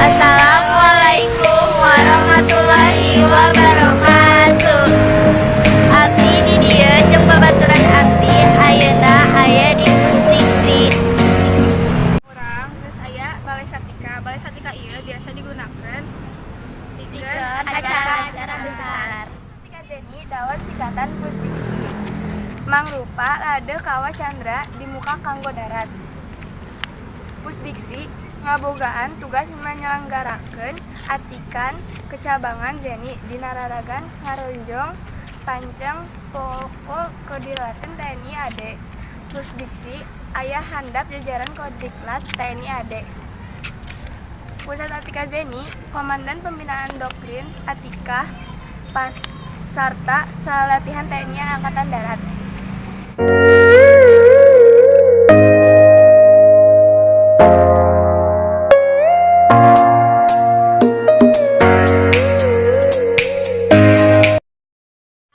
Assalamualaikum warahmatullahi wabarakatuh. Abdi di dieu jeung babaturan abdi ayeuna aya di Pusdikzi. Urang geus aya Balai Satika. Balai Satika ieu biasa digunakan pikeun acara-acara besar. Satika Zeni dawan singkatan Pusdikzi. Mangrupa lade Kawah Chandra di muka kanggo darat. Pusdikzi ngabogaan tugas menyelenggarakeun atikan kecabangan Zeni dina raragan ngaronjong panceng pokok kodiklaten TNI AD. Pusdikzi aya handap jajaran Kodiklat TNI AD. Pusat Atika Zeni, Komandan Pembinaan Doktrin Atika Pasarta Salatihan TNI Angkatan Darat.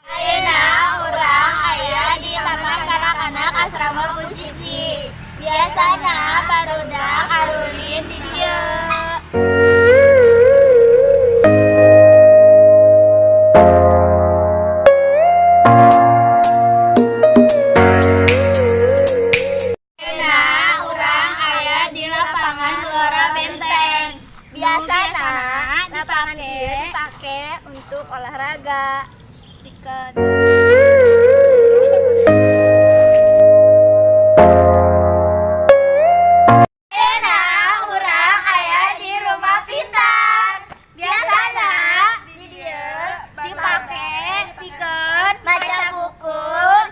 Ayeuna urang aya di Taman Kanak-kanak Asrama Pusdikzi. Biasana barudak arulin di dieu. Ayeuna urang aya di lapangan Gelora Benteng. Biasana lapangan ieu dipake untuk olahraga. Pikeun Ayeuna urang aya di Rumah Pintar. Biasana di dieu dipake pikeun maca buku,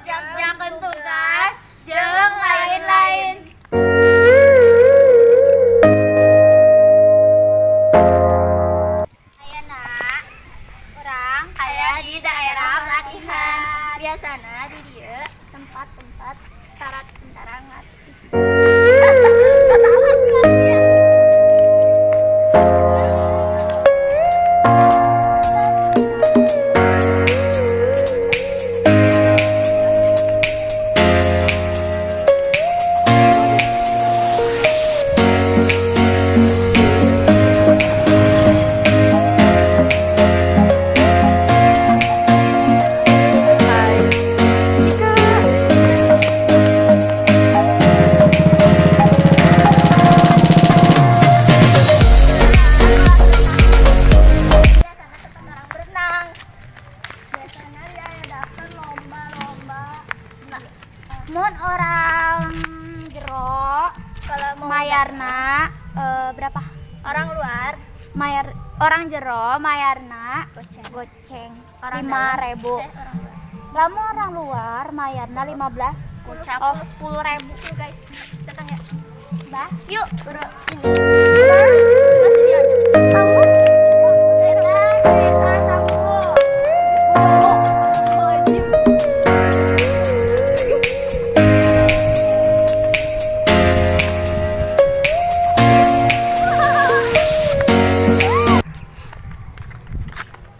ngerjakeun tugas, jeung lain-lain. Ayeuna urang aya di daerah pelatihan. Biasana di dieu tempat-tempat para tentara ngatih. Ketawa ya. Hai. Ika. Biasana tempat orang berenang. Biasanya diadakan lomba-lomba. Mun orang jero Kalau mau mayarna berapa? Orang luar. Mayar orang jero mayarna goceng. Goceng. Orang lima dalam. ribu. Orang luar. Lamun orang luar mayarna 15. Gocap. Oh, 10.000. Yuk guys, datang ya. Bah, yuk. Bro, ini masih dilanjut. Sambung. Eta, eta, sambung.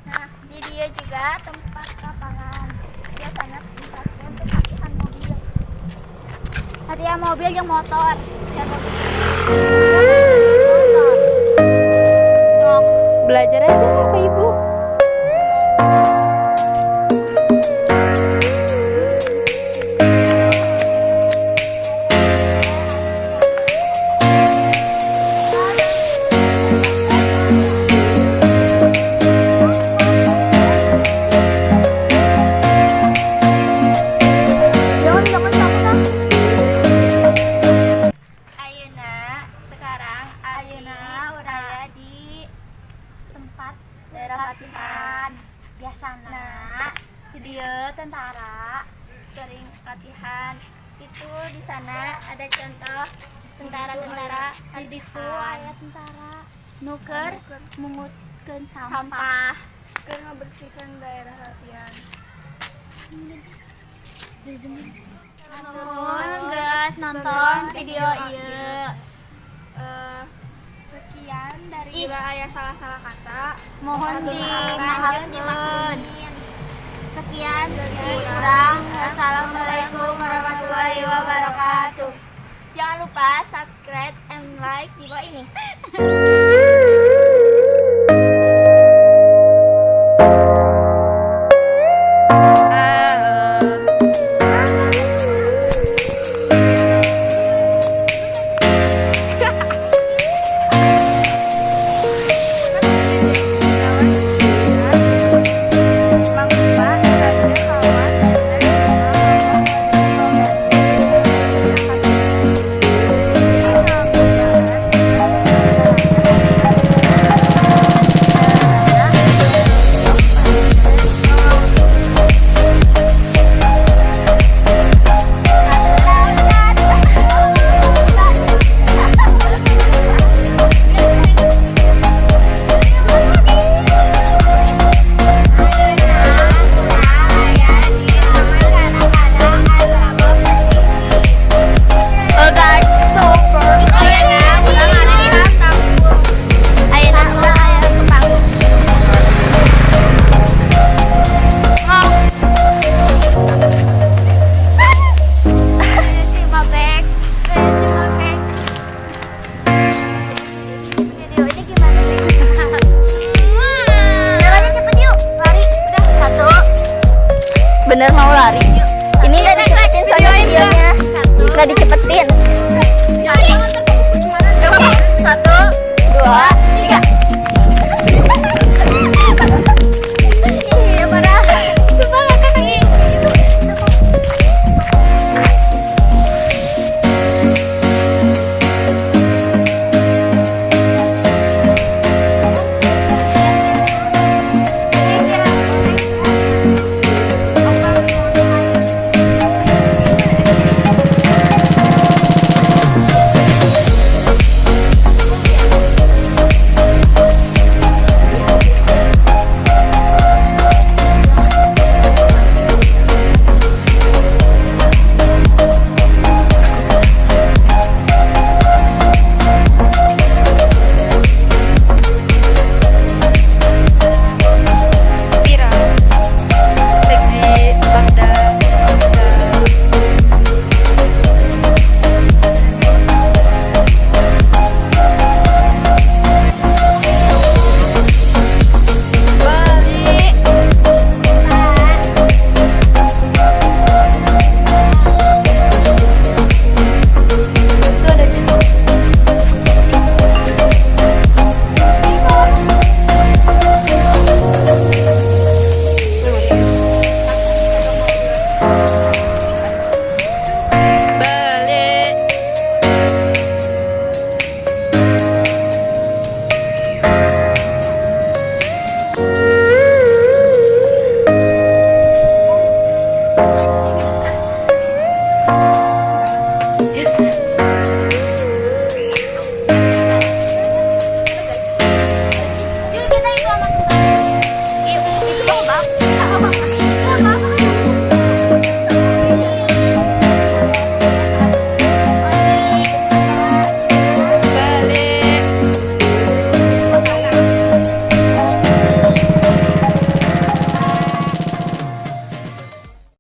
Nah, di dia juga tempat lapangan. Biasanya tempat untuk latihan mobil. Latihan mobil yang motor. Latihan mobil. Motor. Belajar aja Pak Ibu. Jangan, jangan takut ah. Ayeuna sekarang Ayeuna Ayeuna urang aya di tempat daerah latihan. Biasana di dieu tentara Sering latihan. Itu di sana ada contoh tentara-tentara di ditu latihan. Aya tentara nu keur mungutkeun sampah. Sampah. Keur ngebersihkan daerah latihan. Nuhun geus nonton video ieu. Sekian dari Ih. bila aya salah-salah kata. Mohon Lanjut dimaafkan. dimaklumin. Sekian dari urang. Wassalamualaikum warahmatullahi wabarakatuh. Jangan lupa subscribe and like di bawah ini.